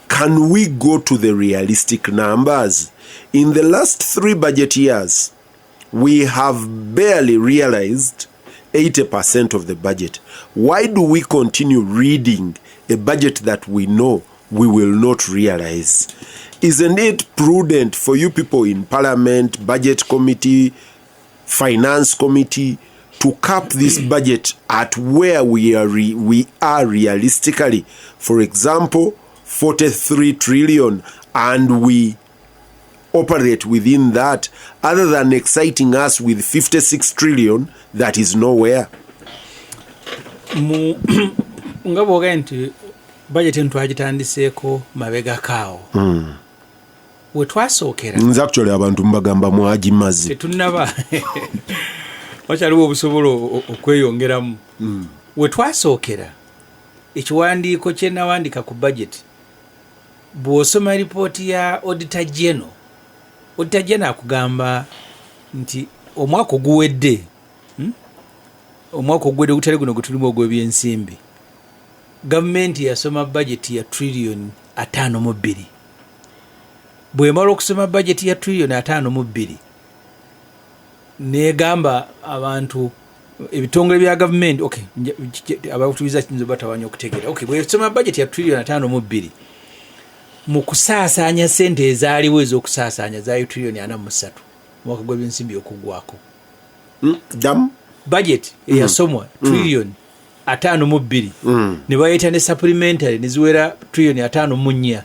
Can we go to the realistic numbers? In the last three budget years, We have barely realized 80% of the budget. Why do we continue reading a budget that we know we will not realize? Isn't it prudent for you people in parliament, budget committee, finance committee to cap this budget at where we are realistically? For example, 43 trillion, and we operate within that, other than exciting us with 56 trillion that is nowhere. Mu nga bwogambye nti budget eno twagitandiseeko mabegakaawo we twasookera. Nze actually abantu mbagamba mwagimaze. Tetunnaba, wakyaliwo obusobola okweyongeramu. We twasookera, ekiwandiiko kye nawandika ku budget, bw'osoma ripooti ya Auditor General, Auditor General akugamba nti omwaka oguwedde, Omwaka oguwedde ogutali guno gwe tulimu ogw'ebyensimbi, gavumenti yasoma budget ya trillion 52. Bwemala okusoma budget ya trillion 52, negamba abantu, ebitongole bya gavumenti, okay, abatuliza kiyinza batawanya okutegeera. Okay, bwesoma budget ya trillion 52, mu kusaasaanya sente ezaaliwo ez'okusaasaanya zaali trillion 43 omwaka gw'ebyensimbi okuggwako. Ddamu. Budget eyasomwa trillion 52, ne bayita ne supplementary neziwera trillion 54,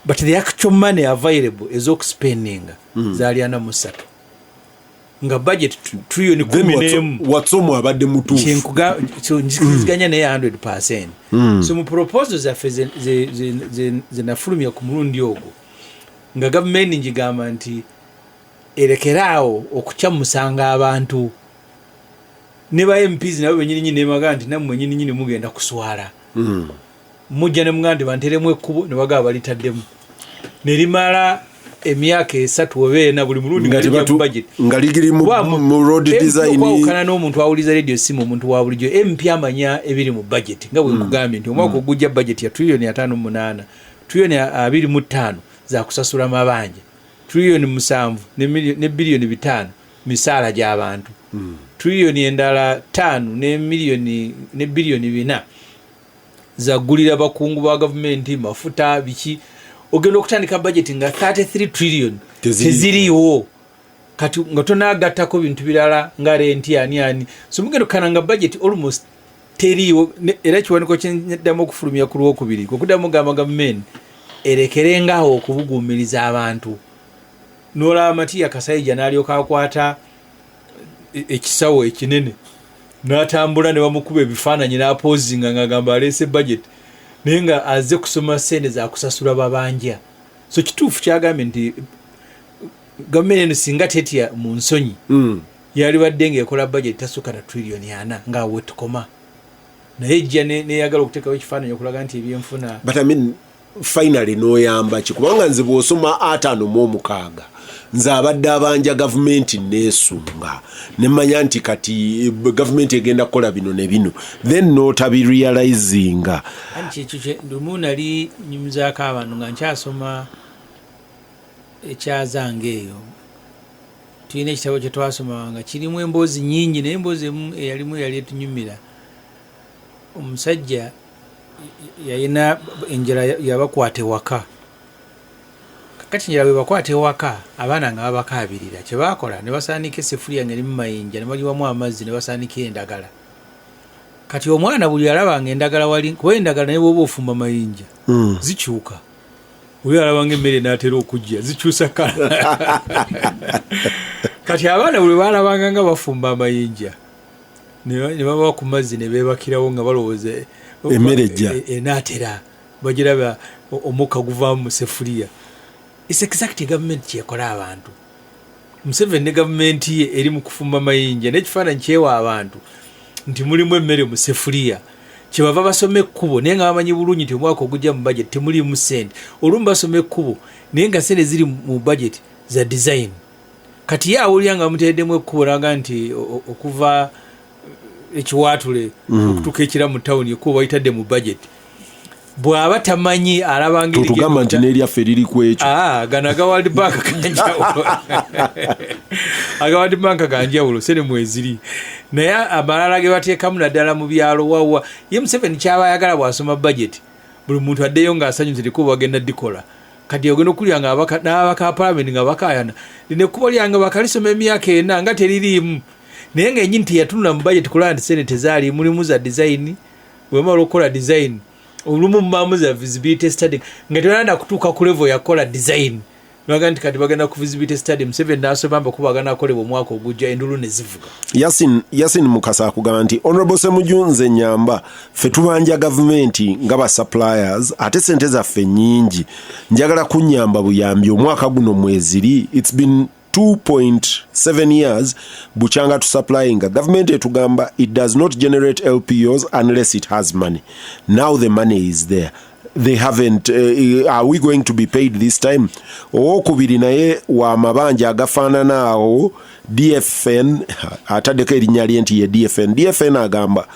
but the actual money available ez'okuspendinga zaali 43, nga budget trillion Then 11. Watsomo abadde mutuufu. So nzikiriziganya naye 100. So mu proposal zaffe ze nafulumya ku mulundi ogwo, nga gavumenti ngigamba nti erekeraawo okukyamusanga abantu ne ba MPs nabo benyininyini, nemaga nti nammwe nyininyini mugenda kuswala. Mujja ne mugamba nti banteremu ekkubo, ne bagaba balitaddemu nerimala emyaka 3 oba 4, buli mulundi nga nga lijja mu budget. Nga ligiri Kuba mu road MP design. Okwawukana n'omuntu awuliza radio simu, omuntu wa bulijjo MP amanya ebiri mu budget, nga bwe nkugambye nti omwaka ogujja budget ya trillion 58, trillion 25 zakusasula mabanja, trillion 7 ne biliyoni 5 misaala gy'abantu, trillion endala 5 ne miliyoni ne biliyoni 4 zagulira bakungu ba gavumenti mafuta, biki. Ogenda okutandika budget nga 33 trillion Teziriiwo. Teziriiwo. Kati nga tonagattako bintu birala nga renti, ani ani, so mugenda okukana nga budget almost teriiwo. Era ekiwandiiko kyenddamu okufulumya ku Lwokubiri kwekuddamu gamba gavumenti erekerengaawo okubugumiriza abantu. Nolaba Matiya Kasaija n'alyoka akwata ekisawo ekinene n'atambula ne bamukuba ebifaananyi n'apozinga ng'agamba aleese budget, naye nga azze kusoma sente zakusasula babanja. So kituufu kyagambye nti gavumenti eno singa tetya mu nsonyi, yalibadde ngaekola budget tasukka na trillion 40 nga wetukoma, naye ejja neyagala okuteekawo ekifaananyi okulaga nti ebyenfuna. But I mean, finally n'oyamba ki? Kubanga nze bw'osoma 56 nze abadde abanja gavumenti neesunga nemanya nti kati gavumenti egenda kukola bino ne bino, then n'otabirealizinga. Anti kyekyo lumu nali nyumizaako abantu nga nkyasoma ekyazanga eyo, tulina ekitabo kye twasoma nga kirimu emboozi nyingi, naye emboozi emu eyalimu eyali etunyumira, omusajja yalina enjala, yabakwata ewaka. Kakati enjala bwe bakwata ewaka, abaana nga babakaabirira, kyebakola ne basaanika esefuliya nga erimu mayinja, ne bagiwamu amazzi, ne basaanika endagala. Kati omwana buli alabanga endagala wali, kuba endagala naye bwoba ofumba mayinja zikyuka, oli alabanga emmere n'atera okujja zikyusa kala. Kati abaana buli balabanga nga bafumba amayinja, ne babawa ku mazzi ne beebakirawo nga balowooza Emmere ejja. Enaatera bagiraba omukka guvaamu mu sefuliya. It's exactly gavumenti kyekola abantu. Museveni ne gavumenti ye eri mu kufumba mayinja n'ekifaananyi kyewa abantu nti mulimu emmere mu sefuliya, kyebava basoma ekkubo, naye nga bamanyi bulungi nti omwaka ogujja mu budget temulimu sente. Olumu basoma ekkubo naye nga sente ziri mu budget za design. Kati ye awulira nga bamuteereddemu ekkubo naga nti okuva ekiwaatule okutuuka ekira mu tawuni, ekkubo bayitadde mu budget. Bw'aba tamanyi alaba ngeri Totugamba nti n'eryaffe liri ku ekyo. Ah, gano aga World Bank kanjawulo. Agamba nti banka ganjawulo, sente mweziri, naye amalala ge bateekamu naddala mu byalo wawa. Ye Museveni kyaba ayagala, bw'asoma budget buli muntu addeyo ng'asanyuse, tekuba bagenda dikola. Kati ogenda okulya nga n'ababaka ba palamenti nga bakayana, lino ekkubo lyange bakalisoma emyaka 4 nga teririimu, naye nga enyini teyatunula mu budget kulaba nti sente tezaali mulimu za design. Bwemala okukola design, olumu mubaamu za feasibility study nga tebalanda kutuuka ku level yakola design. Baga nti kati bagenda ku feasibility study. Museveni n'asoma mba kuba aganakolebwa omwaka ogujja, endulu ne zivuga. Yasin Mukasa akugamba nti, "Honorable Semuju, nze nyamba, ffe tubanja gavumenti nga ba suppliers, ate sente zaffe nyingi. Njagala kunyamba buyambi, omwaka guno mweziri? It's been 2.7 years bukyanga tusupplyinga. Gavumenti etugamba it does not generate LPOs unless it has money. Now the money is there, they haven't. Are we going to be paid this time?" Owokubiri naye wa mabanja agafaanana awo, DFN, ataddeko erinnya lye nti ye DFN. DFN agamba,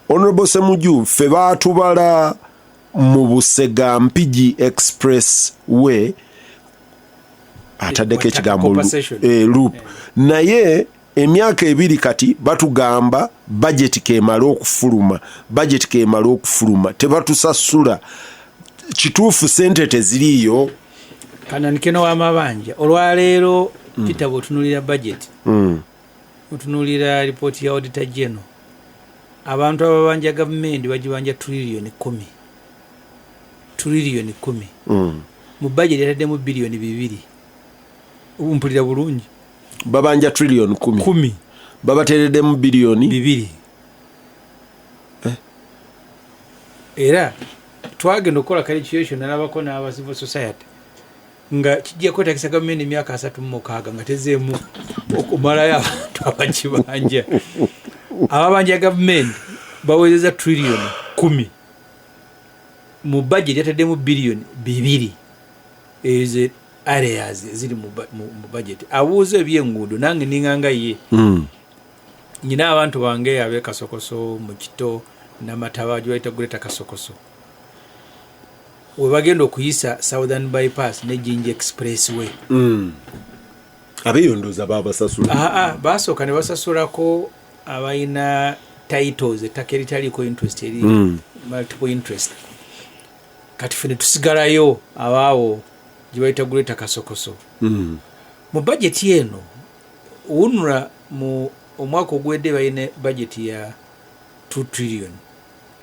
"Honorable Semuju, ffe baatubala mu Busega Mpigi Express Way," ataddeko ekigambo Compensation. Loop, "naye emyaka 2 kati batugamba budget kemale okufuluma, budget kemale okufuluma, tebatusasula. Kituufu sente teziriiyo?" Kananikeno w'amabanja olwaleero, Peter, bw'otunuulira budget, otunuulira ripooti ya Auditor General, abantu ababanja gavumenti bagibanja triliyoni 10, triliyoni 10. Mu budget yataddemu biliyoni 2. Mpulira bulungi? Babanja triliyoni 10? 10. Babateereddemu biliyoni 2. Era twagenda okukola calculation, nalabako n'aba civil society, nga kijja kwetagisa gavumenti emyaka 36 nga tezeemu okumalayo abantu abakibanja. Ababanja gavumenti bawezeza triliyoni 10, mu budget yataddemu biliyoni 2. Ezo areas eziri mu budget. Abuuza ebyenguudo, nange ninganga ye. Nyina abantu bange ab'e Kasokoso mu Kito Namataba, gyebayita Greater Kasokoso, we bagenda okuyisa Southern Bypass ne Jinja Expressway. Abeeyo ndooza babasasula. Aa, basooka ne basasulako abalina titles, ettaka eritaliiko interest, eri multiple interest. Kati ffe ne tusigalayo abaawo gye bayita Greater Kasokoso. Mu bajeti eno, UNRA mu omwaka oguwedde balina bajeti ya 2 trillion,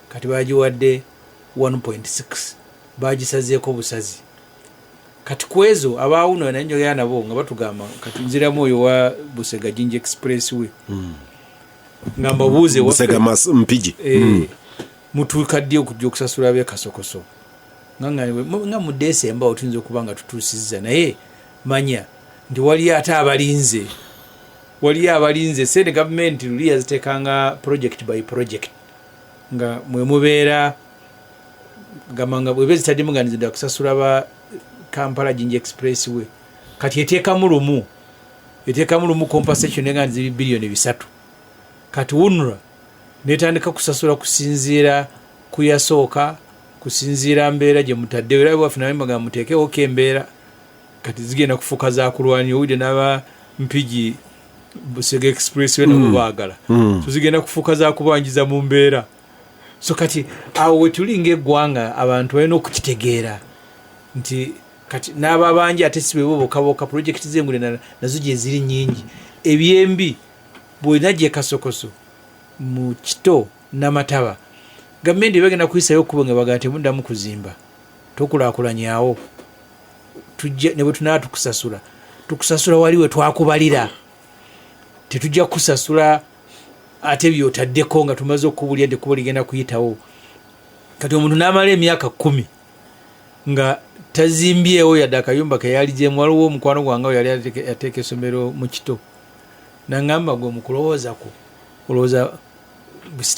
kati bagiwadde 1.6, bagisazeeko busazi. Kati ku ezo aba UNRA naye njogera nabo nga batugamba, kati nziramu oyo wa Busega Jinja Expressway, nga mbabuuze. Busega Mpigi. Mutuuka ddi okujja okusasula ab'e Kasokoso? Nga mu Desemba awo tuyinza okuba nga tutuusizza, naye manya nti waliyo ate abalinze, waliyo abalinze sente. Gavumenti luli yazitekanga project by project, nga mwe mubeera gamba nga bweba zitaddemu nga nzida kusasula ba Kampala Jinja Expressway, kati eteekamu lumu compensation nga ziri biliyoni 3. Kati UNRA netandika kusasula kusinziira ku yasooka, kusinziira mbeera gye mutadde. Era bwafuna bagamba muteekewoko embeera, kati zigenda kufuuka zakulwanya owulire n'aba Mpigi Busega Express we nabo baagala. So zigenda kufuuka zakubanjiza mu mbeera. So kati awo wetuli ngaeggwanga, abantu balina okukitegeera nti kati n'ababanja ate si bebo boka boka. Projekiti z'enguudo endala nazo gye ziri nyingi. Ebyembi bwolina gye Kasokoso mu Kito Namataba, gavumenti bagenda kuyisayo okubo nga bagamba temuddamu kuzimba, tokulaakulanyawo, tujja ne bwe tunaba tukusasula, tukusasula wali we twakubalira, tetujja kukusasula ate byotaddeko nga tumaze okukubulya nti ekkubo ligenda kuyitawo. Kati omuntu n'amala emyaka 10 nga tazimbyewo yadde akayumba keyalijemu. Waliwo omukwano gwange we yali yateeka essomero mu Kito, naŋŋamba, "Gwe mukulowooza kwo olowooza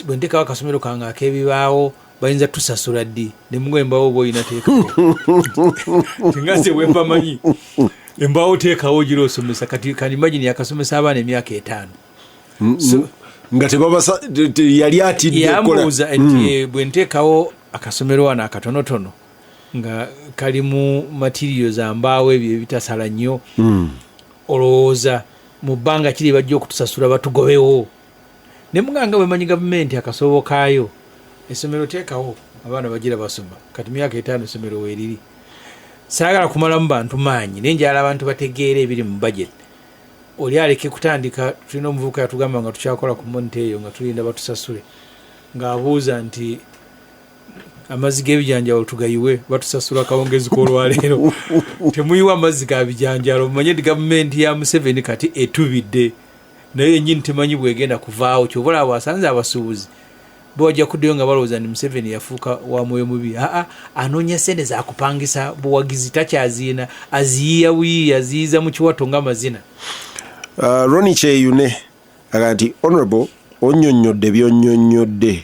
bwe nteekawo akasomero kange ak'ebibaawo bayinza tusasula ddi?" Nemuga, "Embaawo oba olina, teekawo." Tinga nze bwe mbamanyi, embaawo teekawo ogira osomesa. Kati can imagine yakasomesa abaana emyaka 5. Nga tebabasa yali atidde okukola. Yambuuza nti, "Bwe nteekawo akasomero wano akatonotono nga kalimu material za mbaawo ebyo ebitasala nnyo, olowooza Mu bbanga kiri bajja okutusasula batugobewo. Ne muganga bwe manyi gavumenti akasoobo kaayo, essomero teekawo abaana bagira basoma. Kati myaka 5 essomero weeriri. Saagala kumalamu bantu maanyi, naye njagala abantu bategeere ebiri mu budget. Oli aleke kutandika. Tulina omuvubuka yatugamba nga tukyakola ku Monitor eyo, nga tulinda batusasule, ng'abuuza nti amazzi g'ebijanjalo tugayiwe, batusasula kawungezi k'olwaleero. Temuyiwa amazzi ga bijanjalo. Mumanye nti gavumenti ya Museveni kati etubidde, naye yennyini temanyi bwegenda kuvaawo. Kyova olaba asanze abasuubuzi bo bajja kuddayo nga balowooza nti Museveni yafuuka wa mwoyo mubi. Aa, anoonya sente zakupangisa buwagizi, takyaziina, aziyiya buyiiya, aziyiza mu kiwato nga mazina. Roni Kyeyune aga nti, "Honorable, onnyonnyodde byonnyonnyodde.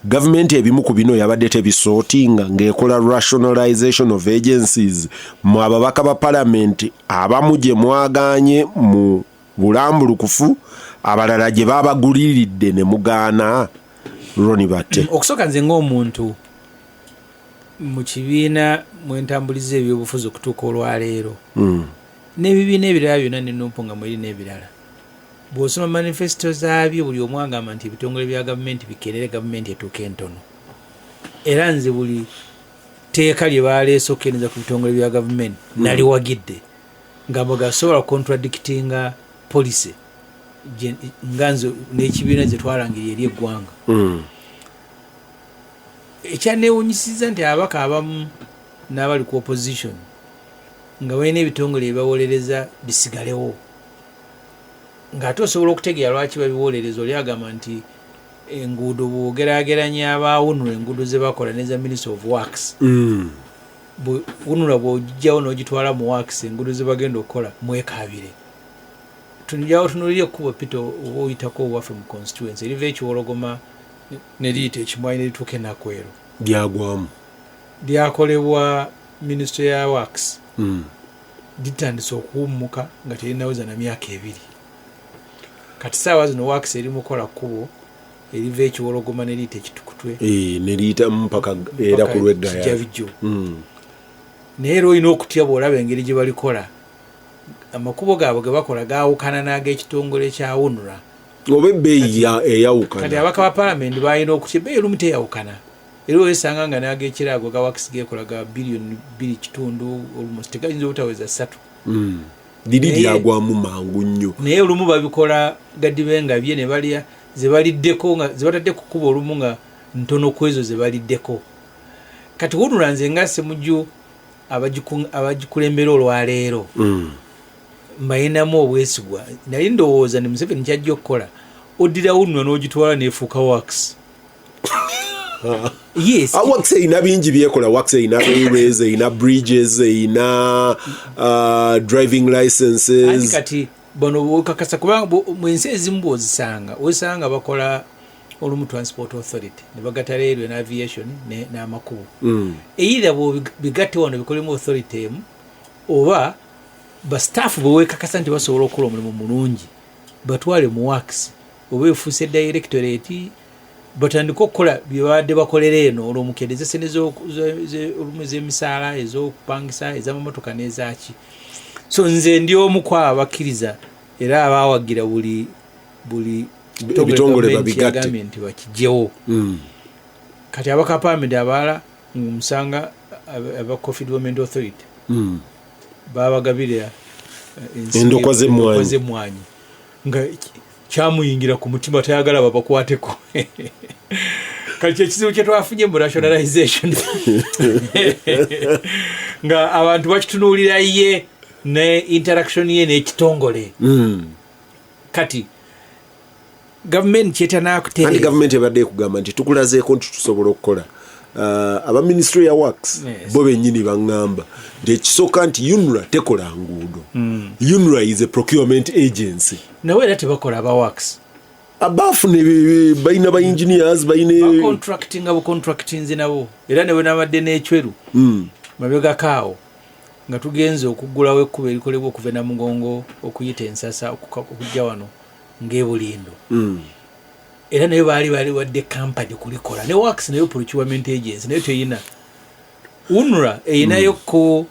Gavumenti ebimu ku bino yabadde tebisootinga ng'ekola rationalization of agencies. Mu ababaka ba palamenti abamu gye mwagaanye mu bulambulukufu, abalala gye babaguliridde ne mugaana." Roni Batte. Okusooka, nze ng'omuntu mu kibiina mwentambuliza ebyobufuzi okutuuka olwaleero, n'ebibiina ebirala byonna, ne NUP nga mweri n'ebirala, bw'osoma manifesito zaabyo, buli omu agamba nti ebitongole bya gavumenti bikerere, gavumenti etuuka entono. Era nze buli tteeka lye baleese okukendeeza ku bitongole bya gavumenti naliwagidde, nga bwegasobola contradictinga policy nga nze n'ekibiina ze twalangirira eri eggwanga. Ekyanewunyisiza nti ababaka abamu n'abali ku opposition nga balina ebitongole ebibawolereza bisigalewo, ng'ate osobola okutegeera lwaki babiwolereza. Oli agamba nti enguudo, bwogerageranya aba UNRA enguudo ze bakola neza Ministry of Works, UNRA bw'ogijjawo n'ogitwala mu Works, enguudo ze bagenda okukola mwekabire. Tunjawo tunulire ekkubo, Peter, oba oyitako owaffe mu constituency, eriva Ekiwologoma ne liyita Ekimwayi ne lituuka Enakwero. Lyagwamu. Lyakolebwa Ministry ya Works. Litandise okuwummuka nga terinaweza na myaka 2. Kati saawa zino Works eri mukola kkubo eriva Ekiwologoma ne liyita Ekitukutwe. Eh, ne liyitamu mpaka era ku lw'eggaya. Kijjabijjo. Naye era olina okutya bw'olaba engeri gye balikola. Amakubo gaabwe ge bakola gaawukana n'ag'ekitongole kya UNRA. Oba ebbeeyi Kati eyawukana. Abaka ba palamenti balina okutya, ebbeeyi olumu teyawukana. Era wesanga nga n'ag'ekiraago ga Works gekola ga biliyoni 2.5, almost tegayinza obutaweza 3. Liri lyagwamu mangu nnyo. Naye olumu babikola gadibe nga bye ne balya ze baliddeko, nga ze batadde ku kkubo olumu nga ntono ku ezo ze baliddeko. Kati wunula nze nga Semuju abagikulembera olwaleero mbalinamu obwesigwa. Nali ndowooza ni Museveni kyajja okukola, oddira UNRA n'ogitwala neefuuka Works, yes. Ah, Works erina bingi byekola. Works erina railways, erina bridges, erina driving Anti licenses. Kati bano bwokakasa, kubanga mu ensi ezimu bwozisanga, wesanga bakola olumu transport authority ne bagata railway ne aviation n'amakubo. Either bwobigatte wano bikolemu authority emu, oba bastaff bwewekakasa nti basobola okukola omulimu mulungi, batwale mu Works, oba efuuse directorate, batandike okukola bye babadde bakolera eno, olwo mukendeze sente olumu ez'emisaala, ez'okupangisa, ez'amamotoka n'ezaki. So nze ndi omu ku abo abakkiriza era abawagira buli Ebitongole gavumenti babigatte. yagambye nti bakijjewo. Kati abaka palamenti abalala musanga aba Coffee Development Authority babagabira Endokwa z'emmwanyi. Endokwa z'emmwanyi, nga kyamuyingira ku mutima, tayagala babakwateko. Kati kyekizibu kyetwafunye mu rationalization, nga abantu bakitunuulira ye ne interaction ye n'ekitongole. Kati gavumenti Anti kyetanakutereeza gavumenti ebadde ekugamba nti tukulazeeko nti tusobola okukola. Aba ministry ya Works bo bennyini baŋŋamba nti ekisooka nti UNRA tekola nguudo. UNRA is a procurement agency. Nawe era tebakola aba Works. Abaafuna balina ba engineers, balina bacontractinga bucontractinze nabo. Era ne bwenabadde n'Ecweru mabegako awo, nga tugenze okuggulawo ekkubo erikolebwa okuva e Namugongo okuyita Ensasa okujja wano ng'ebulindo, era nayo baali bali wadde kampany kulikola ne Works, nayo procurement agency, nayo teyina. UNRA eyinayo ko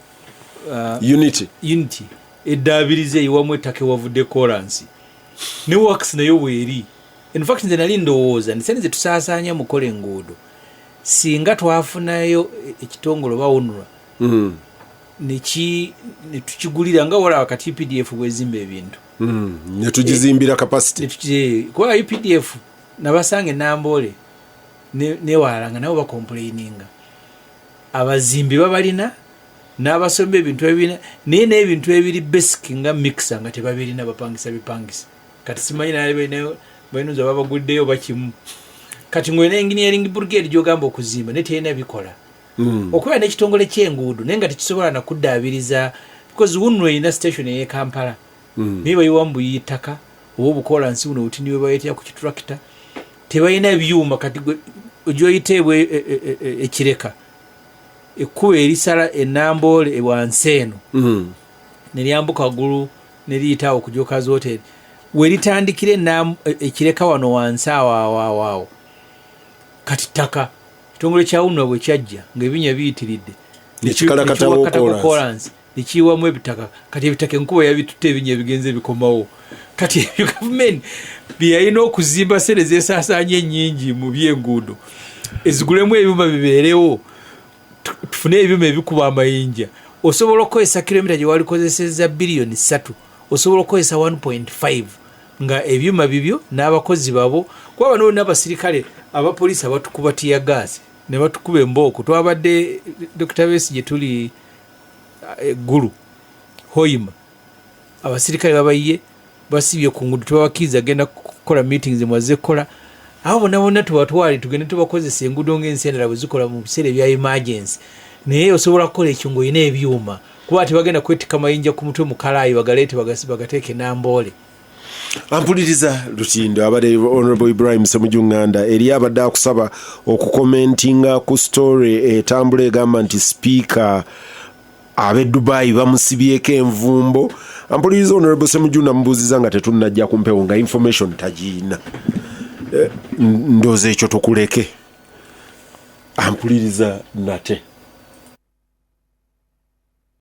unity. Unity. Eddaabiriza eyiwamu ettaka ewavudde kolansi ne works nayo bweri. In fact, nze nali ndowooza nti sente zetusaasaanya mukola enguudo, singa twafunayo ekitongole oba UNRA netukigulira nga walaba kati UPDF bwezimba ebintu. Netugizimbira capacity. Kuba UPDF nabasanga enamboole newalala nga nabo bacomplaininga, abazimbi babalina n'abasomba ebintu ebirina, naye n'ebintu ebiri basic nga mixer nga tebabirina, bapangisa bipangisa. Kati simanyi naye balina babaguddeyo bakimu. Kati ng'olina engineering brigade gyogamba okuzimba, naye terina bikola. Okubeera n'ekitongole ky'enguudo naye nga tekisobola nakuddaabiriza, because UNRA erina station ey'e Kampala, naye bayiwamu buyiyi ttaka oba obukolansi buno obutini bwe bayitira ku kitrakita, tebalina byuma. Kati gyoyita ebwe ekireka ekkubo erisala enamboole wansi eno neryambuka waggulu neriyita awo ku Jokazi Hotel weritandikira ekireka wano wansi awo awo awo awo. Kati ttaka, ekitongole kya UNRA bwe kyajja ng'ebinya biyitiridde, Nekikalakatawo nekiwakatako kolansi. Kolansi nekiyiwamu ebitaka. Kati ebitaka enkuba yabitutte, ebinya ebigenze bikomawo. Kati ebyo gavumenti byeyalina okuzimba, sente zesaasaanya ennyingi mu byenguudo ezigulemu ebyuma bibeerewo, tufune ebyuma ebikuba amayinja. Osobola okukozesa kilomita gye walikozeseza biliyoni 3, osobola okukozesa 1.5 nga ebyuma bibyo n'abakozi babo, kuba bano bonna abasirikale, abapoliisi abatukuba teargas ne batukuba embooko. Twabadde Dr Besigye tuli eggulu Hoima, abasirikale babayiye basibye ku ngudo, tebabakkiriza genda kukola meetings mwaze kukola. Abo bonna bonna tubatwale tugende tubakozesa enguudo ng'ensi endala bwe zikola mu biseera ebya emergency. Naye osobola kukola ekyo ng'olina ebyuma, kuba tebagenda kwetikka mayinja ku mutwe mu kalaayi bagaleete bagateeke Namboole. Ampuliriza Lutindo, abadde Honorable Ibrahim Ssemujju Nganda. Eri abadde akusaba okucommentinga ku story etambula egamba nti sipiika ab'e Dubai bamusibyeko envumbo. Ampuliriza Honorable Ssemujju, namubuuziza nga tetunnajja ku mpewo nga information tagiina. Ndowooza ekyo tukuleke. Ampuliriza nate.